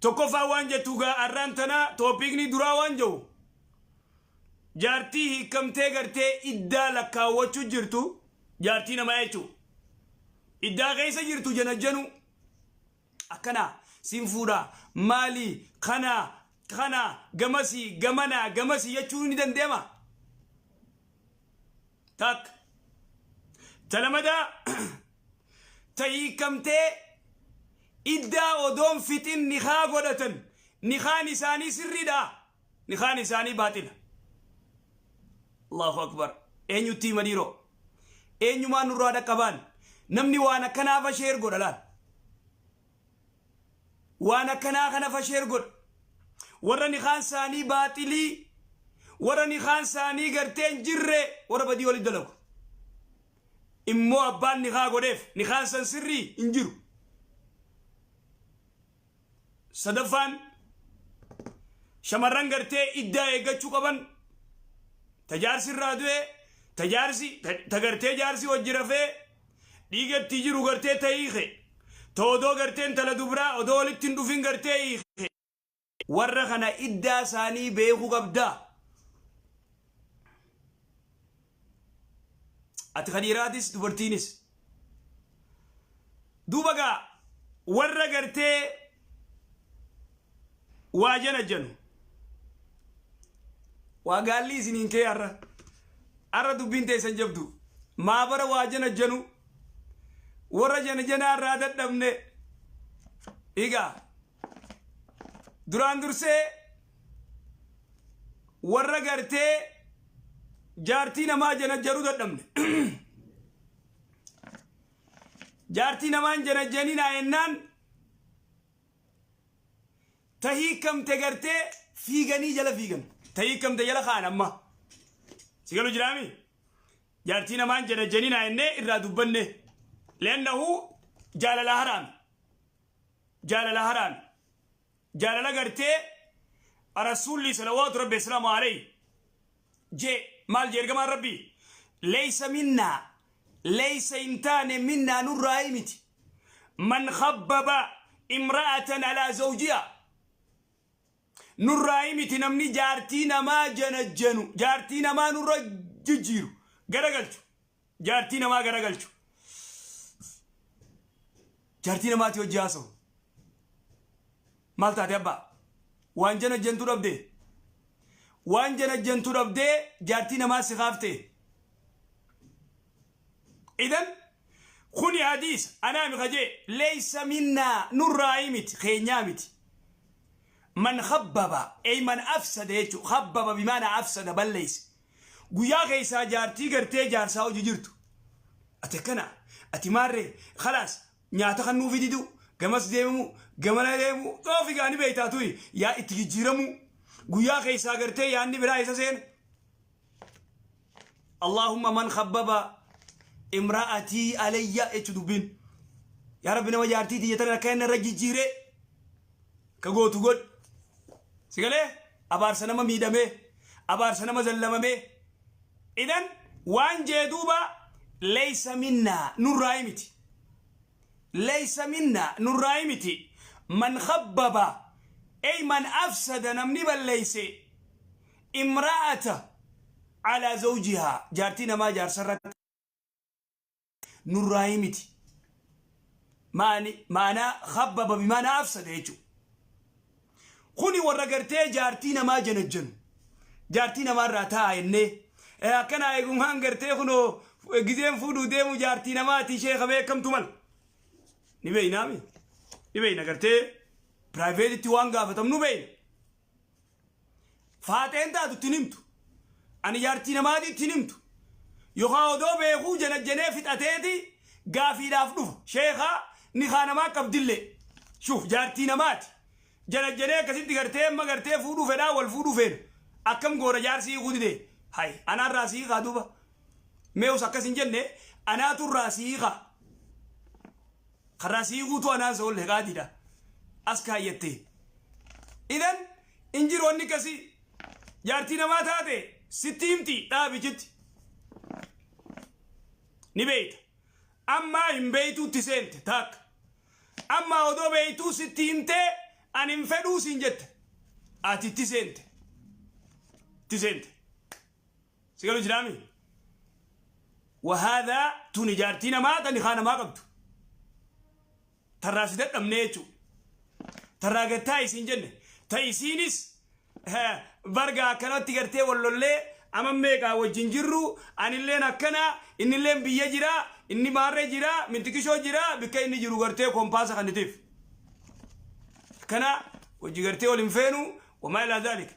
Tokkoffaa waan jettu gaa arraan tana topic-ni duraa waan jiru jaartii hiikamtee gartee iddaa lakkaawwachuu jirtu, jaartii namaa jechuudha. Iddaa keessa jirtu janajjanu akkana siin fuudha, maali kana kana gamasii gamanaa gamasii jechuun ni danda'ama. Takka. Talamadaa, ta hiikamtee iddaa odoon fixin nikaa godhatan, nikaan isaanii sirriidha, nikaan isaanii baaxila? Allahu akbar! Eenyutti hima dhiiroo? Eenyumaan nurraa dhaqqabaan? Namni waan akkanaa fa share godha laal. Waan akkanaa kana fa share godha. Warra nikaan isaanii baaxilii, warra nikaan isaanii gartee hin jirre, warra badii walitti dalagu. Immoo abbaan nikaa godheef nikaan san sirrii hin jiru. Sadaffaan, shamarran gartee iddaa eeggachuu qaban, ta jaarsi irraa du'e, ta jaarsi ta gartee jaarsi wajji rafee dhiigatti jiru gartee ta hiike, ta odoo gartee intala dubraa odoo walitti hin dhufin gartee hiike, warra kana iddaa isaanii beekuu qabda. Ati ka dhiiraatis dubartiinis. Duuba gaa warra gartee waa jana janu. Waa gaalli isiniin kee har'a. Har'a dubbiin teessan jabdu. Maabara waa jana janu. Warra jana janaa irraa dadhabne. Egaa duraan dursee warra gartee jaartii namaa janajjaruu dadhabne. Jaartii namaan janajjaninaa jennaan, ta hiikamte gartee fiiganii jala fiigan. Ta hiikamte jala kaan amma. Si galu jiraami? Jaartii namaan janajjaninaa jennee irraa dubbanne. Leannahu jaalala haraami. Jaalala haraami. Jaalala gartee Rasuulli salawaatu rabbi asalaamu alayhi jee, maal jee ergamaan rabbii? Leeysa minnaa, leeysa hin taane, minnaa nurraa miti, man khabbaba imra'atan alaa zawjiha. Nurraa miti namni jaartii namaa janajjanu, jaartii namaa nurra jijjiiru, garagalchu, jaartii namaa garagalchu, jaartii namaati hojii haasa'u. Maal taate abbaa? Waan janajjantu dhabdee, waan janajjantu dhabdee jaartii namaa si kaaftee? Idan kuni hadiisa anaami kajee, leeysa minnaa, nurraa miti, keenyaa miti, man khabbaba ey man afsada jechu. Khabbaba bimaana afsada, balleeyse. Guyyaa keessaa jaartii gartee jaarsaa hojii jirtu, ati akkana, ati maarree, khalaas, nyaata kan nuufi didu, gamas deemu gamana deemu, xoofi gaani beektaa tuyi yaa itti jijjiiramu. Guyyaa keessaa gartee yaanni biraa isa seena. Allahumma man khabbaba imra'atii alayya jechu dubbiin. Yaa Rabbi, nama jaartii tiyya tana akka inni irra jijjiiree ka gootu godhi. Si galee? Abaarsa nama miidhamee, abaarsa nama zallamamee. Idan waan jee duuba, leeysa minnaa, nurraa miti. Leeysa minnaa, nurraa miti, man khabbaba ey man afsada, namni balleeyse, imra'ata alaa zawjihaa, jaartii namaa jaarsarratti nurraa miti. Maani maanaa khabbaba bimaanaa afsada jechuudha. Kuni warra gartee jaartii namaa janajjanu. Jaartii namaarraa taa'a jennee. Akkanaa eegumaan gartee kunoo gizeen fuudhuu deemu jaartii namaati ishee kamee akkamtu mala. Ni beeynaami. Ni beeyna, gartee private-tti waan gaafatamnu beeyna. Faaxeen taatu ittiin himtu. Ani jaartii namaatii ittiin himtu. Yookaan odoo beekuu janajjanee fixateeti gaafiidhaaf dhufa. Sheekaa nikaa namaa qabdillee. Shuuf, jaartii namaati. Janajjanee akkasitti gartee amma gartee fuudhuu fedhaa, wal fuudhuu feena. Akkam goona? Jaarsi hiikuu didee. Hay, anaarraa si hiikaa duuba. Mee'us akkas hin jenne, anaatu irraa si hiikaa. Karraa si hiikuutu anaan sa olle qaadiidha. As kaayyattee. Idan injiru wanni akkasii. Jaartii namaa taate sitti himti, dhaabichitti. Ni beeyta. Ammaa hin beeytuutti seente taakka. Ammaa odoo beeytuu sitti himtee. Ani hin fedhuu siin jette. Ati itti seente. Itti seente. Si galu jiraami? Wahaadaa tuni jaartii namaa tani kaa namaa qabdu. Tarraa si dadhabnee jechuudha. Tarraa gattaa isiin jenne. Ta isiinis barga akkanatti gartee wallollee ama meeqaa wajjin jirru, anilleen akkana, innilleen biyya jira, inni maarree jira, mintikishoo jira, bikka inni jiru gartee kompaasa kannitiif. Akkana wajji gartee wal hin feenu wamaa ilaa zaalik.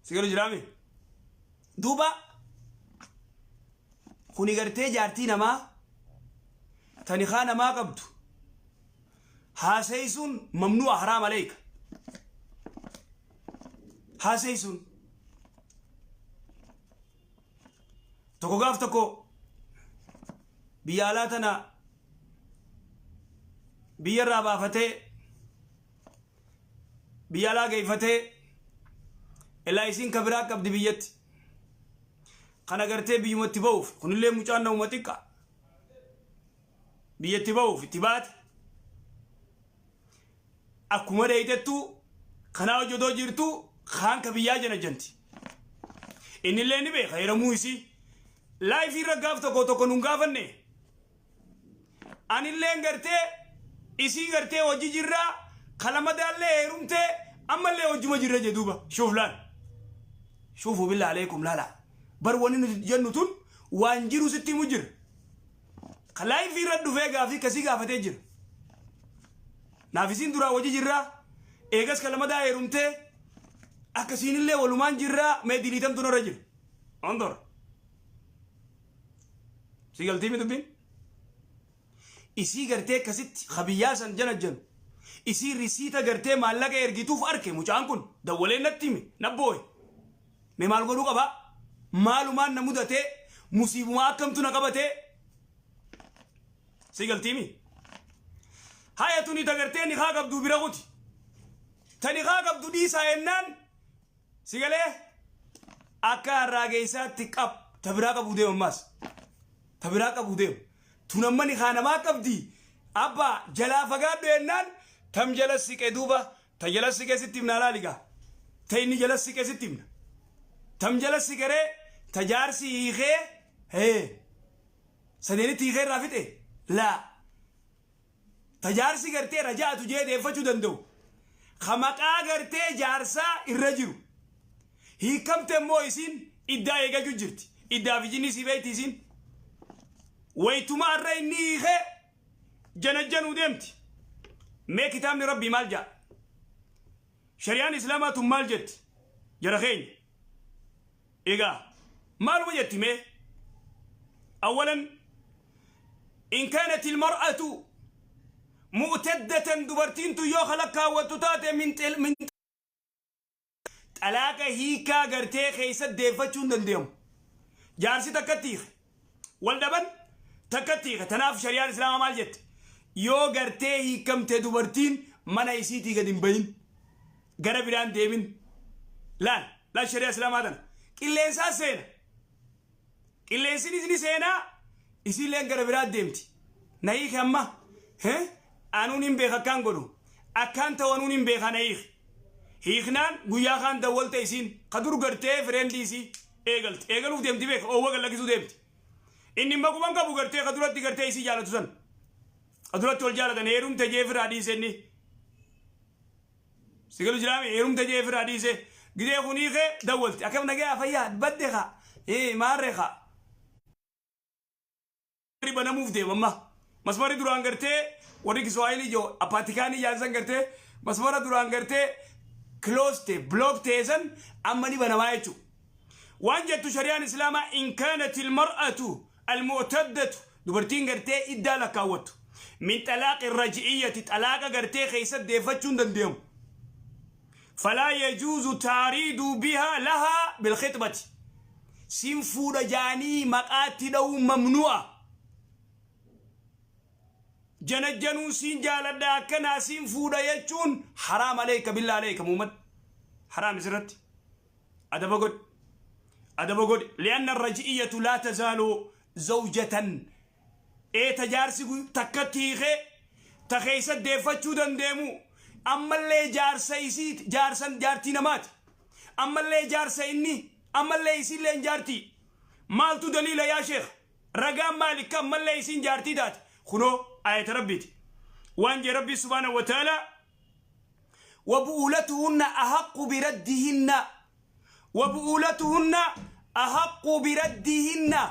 Si galu jiraami? Duuba kuni gartee jaartii namaa tani kaa namaa qabdu haasayisuun mamnu'a, haraam aleeyka haasayisuun. Tokko gaaf tokko biyya alaa tana biyya irraa baafatee biyya alaa geeffatee, ilaa isiin ka biraa qabdi biyyatti kana gartee biyyumatti ba'uuf, kunillee mucaan namuma xiqqa, biyyatti ba'uuf itti baate. Akkuma dheeytettu kanaa hojjetoo jirtu kaan ka biyyaa jana janti. Innillee ni beeka heeramuu isii. Live irra gaaf tokko tokko nun gaafanne, anilleen gartee isii gartee hojii jirraa, kalamadaallee heerumtee, ammallee hojjuma jirra jedhuuba. Shuuf, laal, shuufu, billaa aleekum, laala bar, wani nuti jennu tun waan jiru sitti himu jira. Ka live irra dhufee gaafii kasii gaafatee jira. Naaf isiin duraa hojii jirraa, eegas kalamadaa heerumtee, akkasiinillee walumaan jirraa, mee diliitamtu narra jira. Ondor si galtii mi dubbiin isii gartee akkasitti kabiyyaa san jana janu isii risiita gartee maallaqa ergituuf arke. Mucaan kun dawwalee natti hime, nabbooye. Mee maal godhuu qabaa? Maalumaan na mudatee? Musiibuma akkamtu na qabatee? Si galtiimi? Haya, tuni ta gartee nikaa qabdu bira kuti. Ta nikaa qabdu dhiisaa ennaan si galee akka harraageessaatti qab ta biraa qabuu deema. Ammaas ta biraa qabuu deema. Tun amma nikaa namaa qabdi, abbaa jalaa fagaadhu ennaan tam jala siqe. Duuba ta jala siqe sitti himna. Laaligaa, ta inni jala siqe sitti himna. Tam jala siqeree? Ta jaarsi hiikee hee sadeenitti hiikee irraa fixe laa, ta jaarsi gartee raja'atu jee deeffachuu danda'u, ka maqaa gartee jaarsaa irra jiru. Hiikamte immoo isiin iddaa eegachuu jirti. Iddaa fi jinni sii beekti. Isiin waytuma irra inni hiikee janajjanuu deemti. Mee kitaabni rabbii maal jedha? Shari'aan islaamaa tun maal jetti, jara keenya? Egaa maaluma jetti mee? Awwalan, in kaanat ilmar'atu mu'taddatan, dubartiin tun yoo kalakkaawwattu taate, min xalaaqa hiikaa gartee keessa deeffachuu hin danda'amu. Jaarsi takkatti hiike, wal dhaban, takkatti hiike. Tanaaf shari'aan islaamaa maal jette? Yoo gartee hiikamte dubartiin, mana isiitii gad hin bahin, gara biraan deemin. Laal, laal, shari'aa islaamaa tana. Qilleensaa seena, qilleensinis ni seenaa, isiilleen gara biraa deemti. Na hiike amma anuun hin beeka, akkaan godhu, akkaan ta'u anuun hin beeka, na hiike. Hiiknaan guyyaa kaan dawwalte isiin ka dur gartee friend isii eegalte, eegaluuf deemti beeka, oowwa gallakkisuu deemti. Inni maquban qabu gartee ka duratti gartee isii jaalatu san, ka duratti wal jaalatan, heerumte jee firaa dhiise. Inni si galu jiraame, heerumte jee firaa dhiise. Gidee kun hiikee dawwalte, akkam, nagaya, fayyaa, badde ka maarree ka banamuuf deema. Amma masmarri duraan gartee warri Kiswaahilii joo apaatikaanii jaansan gartee masmara duraan gartee close ta'e, block ta'e san amma ni banamaa jechuudha. Waan jettu shari'aan islaamaa, in kaanat ilmar'atu almu'taddatu, dubartiin gartee iddaa lakkaawwattu, min xalaaqi raj'iyyati, xalaaqa gartee keessa deeffachuu hin danda'amu. Falaa yajuuzu taariiduu bihaa lahaa bilkhixbati. Sin fuudha jaanii maqaatti dha'uun mamnu'a. Janajjanuun siin jaaladha, akkanaa siin fuudha jechuun haraam aleeka, billaa aleeka, muhammad, haraam isirratti. Adaba godhi, adaba godhi. Li'anna arraj'iyyatu laa tazaalu zawjatan. Eeta jaarsi takkatti hiikee Ta keessa deeffachuu dandeemu. Ammallee jaarsa isiiti, jaarsan jaartii namaati. Ammallee jaarsa inni, ammallee isiillee jaartii. Maaltu daliila, yaa sheekh? Ragaan maali akka ammallee isiin jaartii taate? Kunoo ayata Rabbiiti. Waan jee Rabbii subhaanahu wa ta'ala: وبؤولتهن أحق بردهن، وبؤولتهن أحق بردهن.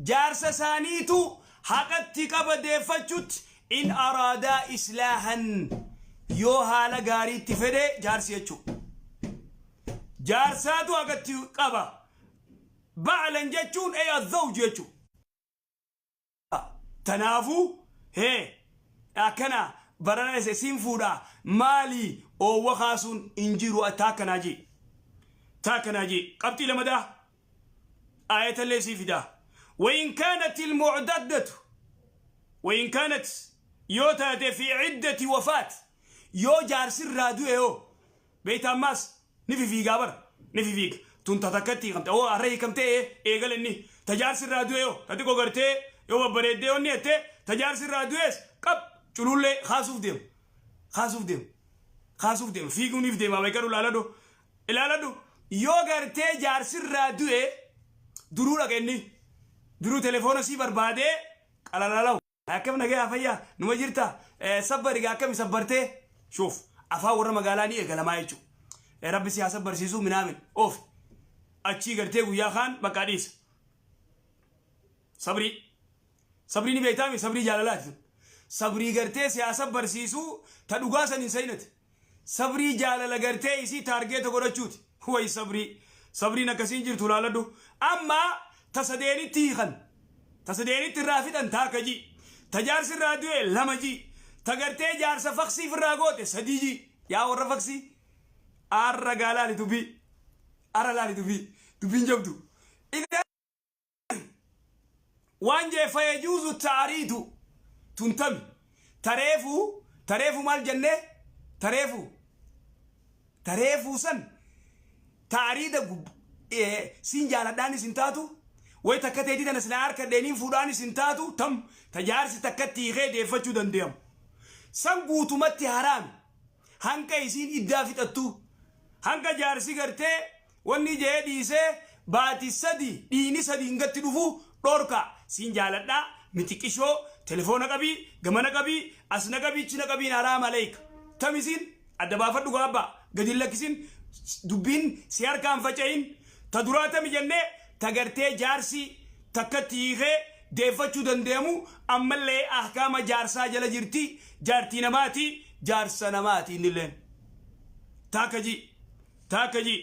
Jaarsa isaaniitu haqatti qaba deeffachutti, إن أرادا إصلاحا, yoo haala gaariitti fedhe jaarsi jechuu. Jaarsaatu haqatti qaba. بعلا jechuun أي الزوج jechuu. Tanaafuu hee akkana barana isa siin fuudha maali oowwa kaasuun hin jiru. Taa akkanaa jee, taa akkanaa jee. Qabxii lamadaa aayatallee sii fidaa. وإن كانت المعتدة, وإن كانت, yoo taate, في عدة وفاة, yoo jaarsirraa du'e. Yoo beeyta ammaas ni fifiigaa bara, ni fifiiga. Tun tatakkatti hiikamte oo har'a hiikamtee eegala. Inni tajaarsirraa du'e yoo ta xiqqoo gartee yoo babbareeddee onni jettee tajaarsirraa du'es qab culullee kaasuuf deema, kaasuuf deema, kaasuuf deema, fiiguuniif deema. Beekadhu, ilaaladhu, ilaaladhu. Yoo gartee jaarsirraa du'e, duruu dhaqa. Inni duruu telefoona sii barbaadee qalalalaw, "Akkam, nagaya, fayyaa, numa jirta? Sabbarigaa, akkami sabbartee?" Shuuf, afaan warra magaalaa ni eegalamaa jechuudha. Rabbi si haa sabbarsiisuu minaamin oof. Achii gartee guyyaa kaan bakka dhiisa. Sabrii, sabrii ni beektaami? Sabrii jaalalaati. Sabrii gartee si haa sabbarsiisuu ta dhugaa san hin sayinati. Sabrii jaalala gartee isii target godhachuuti. Way sabrii, sabriin akkasiin jirtu. Laaladhu, amma ta sadeenitti hiikan, ta sadeenitti irraa fixan taakka ji, ta jaarsi irraa du'e lama ji, ta gartee jaarsa faksiif irraa goote sadii ji. Yaa warra faksii, arra gaa laali dubbii, arra laali dubbii, dubbiin jabdu. Waan jee: فيجوز التعريض. Tuntami tareefuu, tareefuu maal jennee? Tareefuu, tareefuu san taariida siin jaaladhaanis hin taatu, way takka teetii tana silaa harka dheeniin fuudhaanis hin taatu. Tam tajaarsi takkatti hiikee deeffachuu dandeeyamu san guutumatti haraami, hanga isiin iddaa fixattu, hanga jaarsi gartee wanni jee dhiisee baati 3 dhiini 3 hingatti dhufu dhorka. Siin jaaladhaa mitiqishoo, telefoona qabii, gamana qabii, asna qabii, china qabiin haraam aleeka. Tam isiin adda baafadhu gaabbaa gadi hin lakkisin, dubbiin si harkaan faca'in. Ta duraa tami jennee? Ta gartee jaarsi takkatti hiikee deeffachuu dandeemu, ammallee ahkaama jaarsaa jala jirti, jaartii namaati, jaarsa namaati innilleen. Taakka ji, taakka ji.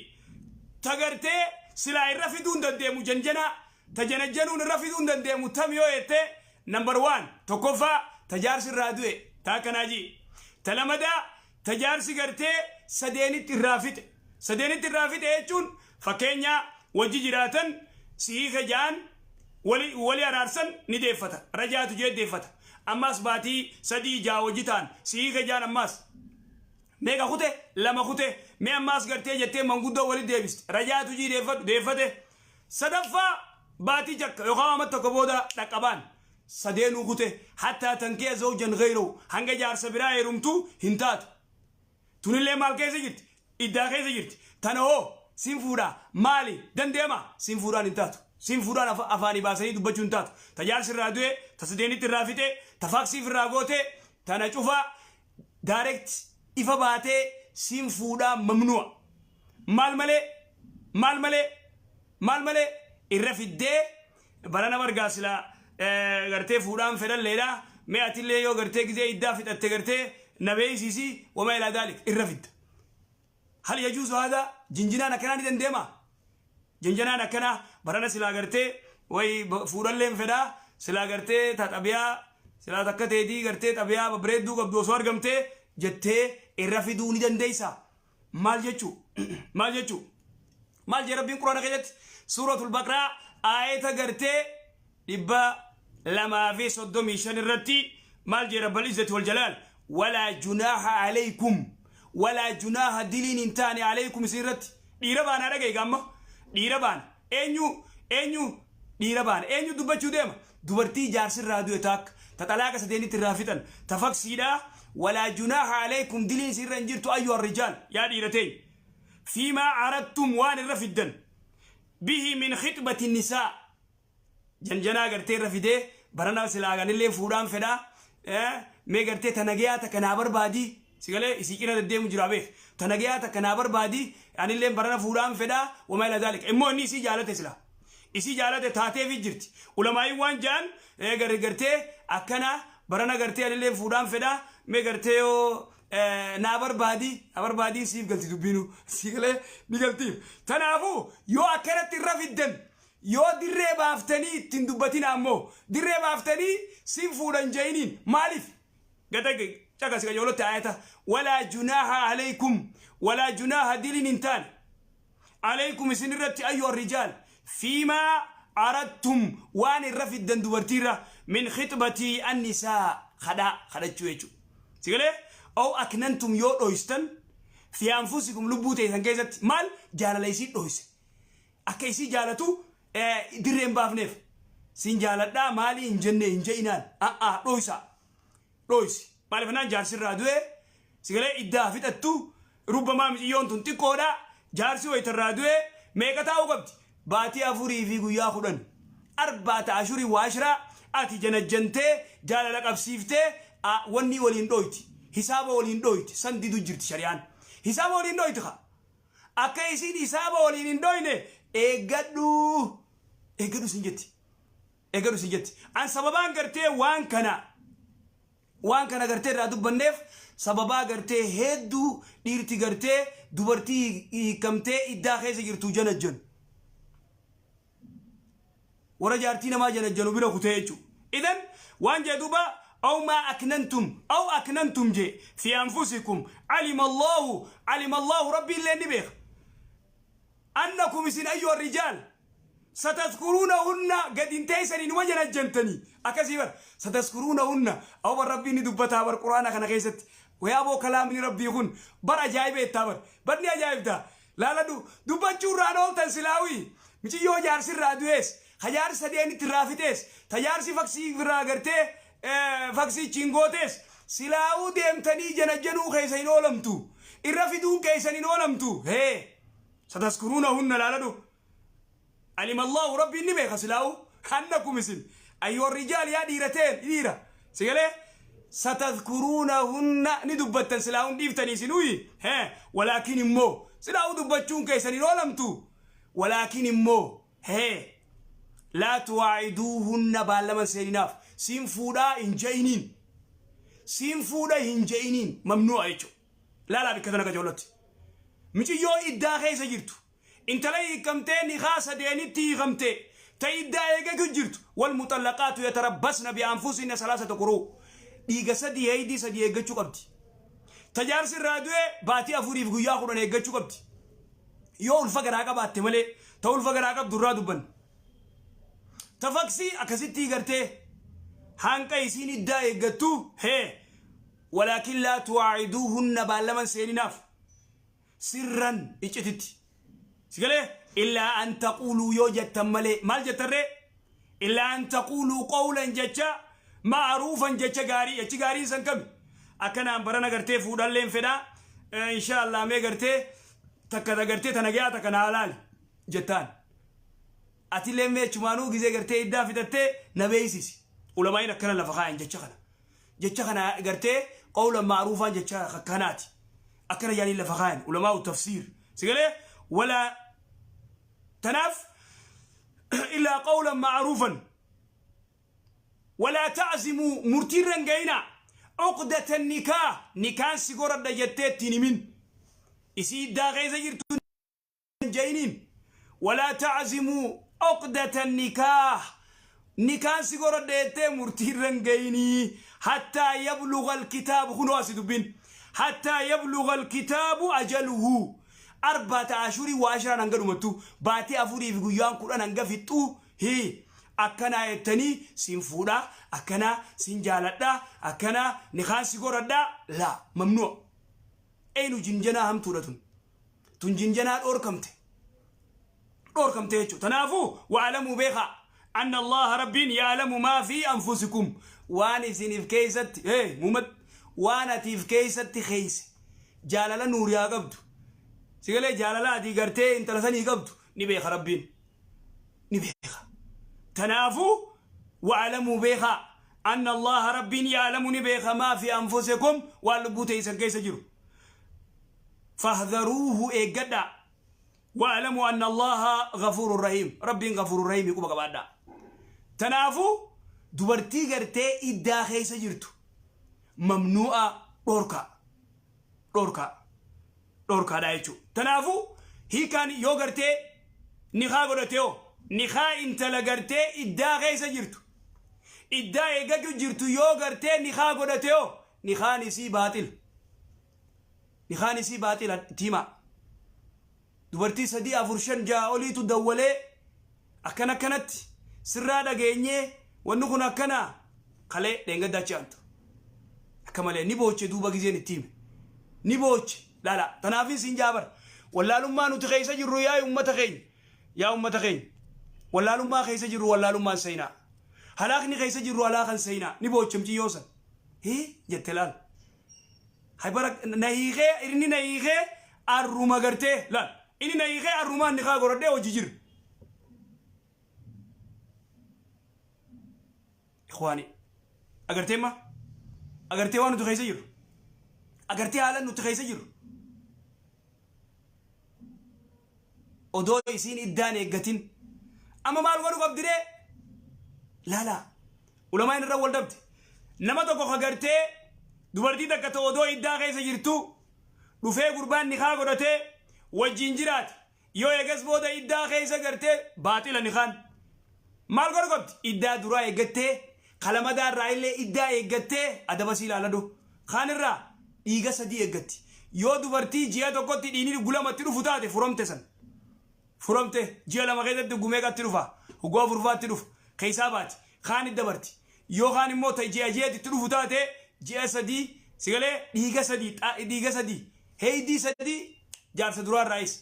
Ta gartee silaa irra fiduu hin dandeemu, janjanaa ta janajjanuun irra fiduu hin dandeemu tam yoo jette, number one, tokkoffaa, ta jaarsi irraa du'e, ta akkanaa ji. Ta lamadaa, ta jaarsi gartee sadeenitti irraa fixe. Sadeenitti irraa fixe jechuun, fakkeenya, wajji jiraatan, si hiike ja'an, wali wali araarsan, ni deeffata, rajaatu jee deeffata. Ammas baatii 3 6 wajji ta'an, si hiike ja'an. Ammas meeqa kute? Lama kute. Mee ammaas gartee jettee manguddoo wali deebiste, rajaatu jii deeffadhu, deeffate. Sadaffaa, baatii 6 yookaan amma 1 booda dhaqqabaan sadeenuu kute. حتى تنكح زوجا غيره, hanga jaarsa biraa heerumtu hin taatu. Tunillee maal keessa jirti? Iddaa keessa jirti. Tana hoo, siin fuudhaa maali dandeema? Siin fuudhaan hin taatu. Siin fuudhaan afaanii baasanii dubbachuu hin taatu. Ta jaarsi irraa du'e, ta sadeenitti irraa fixe, ta faaksiif irraa goote, tana cufaa direct ifa baatee siin fuudhaa ممنوع. Maal malee, maal malee, maal malee irra fiddee barana bargaa silaa gartee fuudhaan fedhalleedha, mee atillee yoo gartee gizee iddaa fixatte gartee na beeksisi, وما إلى ذلك irra fidda. هل يجوز هذا? Jinjinaan akkanaa ni dandeema? Jinjinaan akkanaa barana silaa gartee way fuudhalleen fedhaa, silaa gartee ta xabiyaa silaa takka teetii gartee xabiyaa babbareedduu qabdu osoo argamtee jettee irra fiduu ni dandeeysa? Maal jechuu, maal jechuu, maal jee Rabbiin Quraana keessatti? Suuratul Baqraa aayeta gartee 235 irratti maal jee رب العزة والجلال? ولا جناح عليكم, ولا جناح, diliin hin taane, عليكم, isin irratti. Dhiira baanaa dhagaye gaamma, dhiira baana. Eenyu, eenyu dhiira baana? Eenyu dubbachuu deema? Dubartii jaarsirraa du'e taakka. Ta xalaaqa sadeenitti irraa fixan, ta faksiidha. Walaa junaaha alaykum, diliin sirra hin jirtu, ayyuha rijaal, yaa dhiira teenya, fiimaa aradtum, waan irra fiddan, bihi min khixbati nisaa, janjanaa gartee irra fidee, barana silaa anillee fuudhaan fedhaa, mee gartee ta nagayaa takka naa barbaadi. Sigalee isii cina deddeemu jira beek. Ta nagayaa takka naa barbaadi, anillee barana fuudhaan fedhaa, wamaa ila zaalika. Immoo inni isii jaalate, silaa isii jaalate taateefi jirti. Ulamaa'iin waan ja'an, gartee akkana barana gartee anillee fuudhaan fedhaa, mee gartee yoo naa barbaadi, naa barbaadiin siif galti, dubbiinu sigalee ni galtiif. Tanaafuu yoo akkanatti irra fiddan, yoo dirree baaftanii ittiin dubbatina, ammoo dirree baaftanii sin fuudhan je'iniin. Maaliif gata caqasi qajeelotti ayata? Walaa junaaha alaykum, walaa junaaha, diliin hin taane, alaykum, isin irratti, ayyuha rijaal, fiimaa aradtum, waan irra fiddan dubartiirra, min khixbatii annisaa, kadhaa kadhachuu jechuu. Sigalee aw aknantum, yoo dhoystan, fi anfusikum, lubbuu teessan keessatti. Maal jaalala isii dhoyse, akka isii jaalatu dirreen baafneef, sin jaaladhaa maalii hin jenne, hin je'inaan. A'aa, dhoysaa, dhoysi. Maaliif naan jaarsirraa du'e, sigalee iddaa fixattu, rubbamaa miciyyoon tun xiqqoodha. Jaarsi wayitarraa du'e meeqa taa'uu qabdi? Baatii 4 fi guyyaa 10, arbaata ashurii waashiraa. Ati janajjantee jaalala qabsiiftee wanni waliin dhoyti, hisaaba waliin dhoyti, san didu jirti shari'aan. Hisaaba waliin dhoyti ka akka isiin hisaaba waliin hin dhoyne eeggadhu, eeggadhu sin jetti, eeggadhu sin jetti. An sababaan gartee waan kana gartee irraa dubbanneef, sababaa gartee hedduu dhiirti gartee dubartii hiikamtee iddaa keessa jirtu janajjanu, warra jaartii namaa janajjanu bira kutee jechuudha. Idan waan jee duuba, aw maa aknantum, aw aknantum jee, fi anfusikum, alima Allahu, alima Allahu, rabbi illee ni beeka, annakum, isin, ayyuha rijaal, satadhkuruunahunna, gad hin teessanii numa janajjantanii akkasii bar. Satadhkuruunahunna, aw bar rabbiin ni dubbataa bar Quraana kana keessatti. Wayaa boo, kalaamni rabbii kun bar ajaa'iba jettaa bar, bar ni ajaa'ibta. Laaladhu, dubbachuu irraan ooltan. Silaawii miciyyoo jaarsi irraa du'ees, ka jaarsi sadeenitti irraa fixees, ta jaarsi faksii irraa gartee faksii ittiin gootees, silaawuu deemtanii janajjanuu keessa hin oolamtu, irra fiduun keessan hin oolamtu. Hee, satadhkuruunahunna, laaladhu, alima Allahu, rabbiin ni beeka silaa'u, annakum, isin, ayyuha rijaal, yaa dhiirateen, dhiira sigalee, satadhkuruunahunna, ni dubbattan silaa'uun dhiiftanii isinuyi. Hee, walaakin immoo silaa'uu dubbachuun keessan hin oolamtu. Walaakin immoo, hee, laa tuwaa'iduuhunna, baallaman seeninaaf, siin fuudhaa hin je'iniin, siin fuudha hin je'iniin, mamnu'a jechuudha. Laalaa bikka tana qajoolotti, miciyyoo iddaa keessa jirtu, intala hiikamtee nikaa sadeenitti hiikamte, ta iddaa eegatu jirtu. Wal muxallaqaatu yatarabbasna bi anfusihinna salaasata quruu, dhiiga sadii, heeydii sadii eeggachuu qabdi. Ta jaarsi irraa du'e baatii 4 fi guyyaa 10 eeggachuu qabdi, yoo ulfa garaa qabaatte malee. Ta ulfa garaa qabdu irraa dubbanna. Ta faksii akkasitti gartee hanqa isiin iddaa eeggattu. Hee, walaakin laa tuwaa'iduuhunna, baallaman seeninaaf, sirran, iccititti. Sigalee illaa an taquuluu, yoo jettan malee. Maal jettarree? Illaa an taquuluu qawlan, jecha, ma'aruufan, jecha gaarii. Jechi gaariin san kami? Akkanaan barana gartee fuudhalleen fedhaa, insha Allah, mee gartee takka ta gartee tana gayaa takka naa laali jettaan. Atillee mee achumaanuu gizee gartee iddaa fixattee na beeksisi. Ulamaa'iin akkana lafa kaayan jecha kana. Jecha kana gartee qawlan ma'aruufaan jecha akkanaati. Akkana yaaniin lafa kaayan ulamaa'u tafsiir. Sigalee walaa tanaaf illaa qawlan ma'aruufan, walaa ta'zimuu, murtiirra hin ga'inaa, uqdata nikaa, nikaan si goradha jettee ittiin himin, isii iddaa keessa jirtu je'iniin. Walaa ta'zimuu uqdata nikaah, nikaan si goradha jettee murtiirra hin ga'inii, hattaa yabluga alkitaabu, kunoo asi dubbiin, hattaa yabluga alkitaabu ajaluhu, arbaata ashurii waa ashraan, hanga dhumattu baatii 4 fi guyyaan 10 hanga fixxuu. Hii, akkanaa jettanii, sin fuudhaa, akkanaa sin jaaladhaa, akkanaa nikaan si goradhaa, laa, mamnu'a. Eenu jinjanaa hamtuudha tun, tun jinjanaa dhoorkamte, dhoorkamte jechuudha. Tanaafuu wa'alamuu, beekaa. Anna Allaha Rabbiin ya'lamu maa fi anfusikum waan isiniif keessatti hey Muhammad waan atiif keessatti keeyse jaalala nuuriyaa qabdu si galee jaalala atii gartee intala sanii qabdu ni beeka Rabbiin ni beeka tanaafuu wa'alamuu beekaa anna Allaha Rabbiin ya'lamu ni beeka maa fi anfusikum waan lubbuu teeysan keessa jiru fahdharuuhu eeggadhaa Wa'lamuu anna Allaaha ghafuurun rahiim. Rabbiin ghafuurun rahiimi quba qabaadhaa. Tanaafuu dubartii gartee iddaa keessa jirtu mamnuu'a dhoorkaa. Dhoorkaa. Dhoorkaadhaa jechuudha. Tanaafuu hiikaan yoo gartee nikaa godhate hoo nikaa intala gartee iddaa keessa jirtu iddaa eeggachuu jirtu yoo gartee nikaa godhate hoo nikaan isii baaxila. Nikaan isii baaxila itti himaa. Dubartii 3 4 5 6 oliitu dawwalee akkana akkanatti sirraa dhageenyee wanni kun akkana kalee dheengadda achi aantu. Akka malee ni booche duuba gizeen itti hime. Ni booche laala tanaafin siin jaabar. Wallaalummaa nuti keessa jirru yaa ummata keenya. Yaa ummata keenya. Wallaalummaa keessa jirru wallaalummaan seenaa. Halaakni keessa jirru halaakan seenaa. Ni booche muciyyoo san. Hii jette laal. Hay bara na hiikee inni na hiikee arruma gartee laal inni na hiikee arrumaan nikaa godhadhee hojii jira. Ikhwaani agartee ma agartee waan nuti keessa jirru agartee haala nuti keessa jirru odoo isiin iddaan eeggatin amma maal godhu qabdiree laalaa ulamaan irra wal dhabde nama tokko ka gartee dubartii takka ta odoo iddaa keessa jirtu dhufee gurbaan nikaa godhatee wajjiin jiraate yoo eegas booda iddaa keessa gartee baaxila nikaan maal godhu qabdi iddaa duraa eeggattee kalamadaa irraa illee iddaa eeggattee adaba sii ilaaladhu Kaan irraa dhiiga sadii eeggatti. Yoo dubartii ji'a tokkotti dhiigni gulamatti dhufu taate furamte san. Furamte ji'a 2 keessatti hoggu meeqatti dhufa? Hoggu afurfaatti dhufa. Keessaa baati. Kaanit dabarti. Yoo kaan immoo ta ji'a ji'atti itti dhufu taate ji'a sadii si galee dhiiga sadii dhiiga sadii heeydii sadii jaarsa duraa irraayis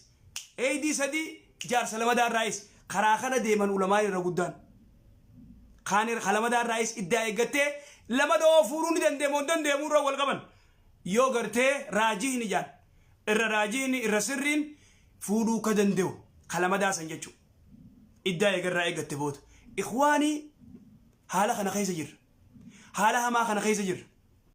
heeydii sadii jaarsa lamadaa irraayis karaa kana deeman ulamaan irra guddaan. Kaan ka lamadaa irraayis iddaa eeggattee lamada hoo fuudhuu ni dandeemu hin dandeemu irra wal qaban. Yoo gartee raajihni jaan irra raajihni irra sirriin fuudhuu ka dande'u ka lamadaa san jechuu. Iddaa eega irraa eeggatte booda. Ikhwaanii haala kana keessa jirra. Haala hamaa kana keessa jirra.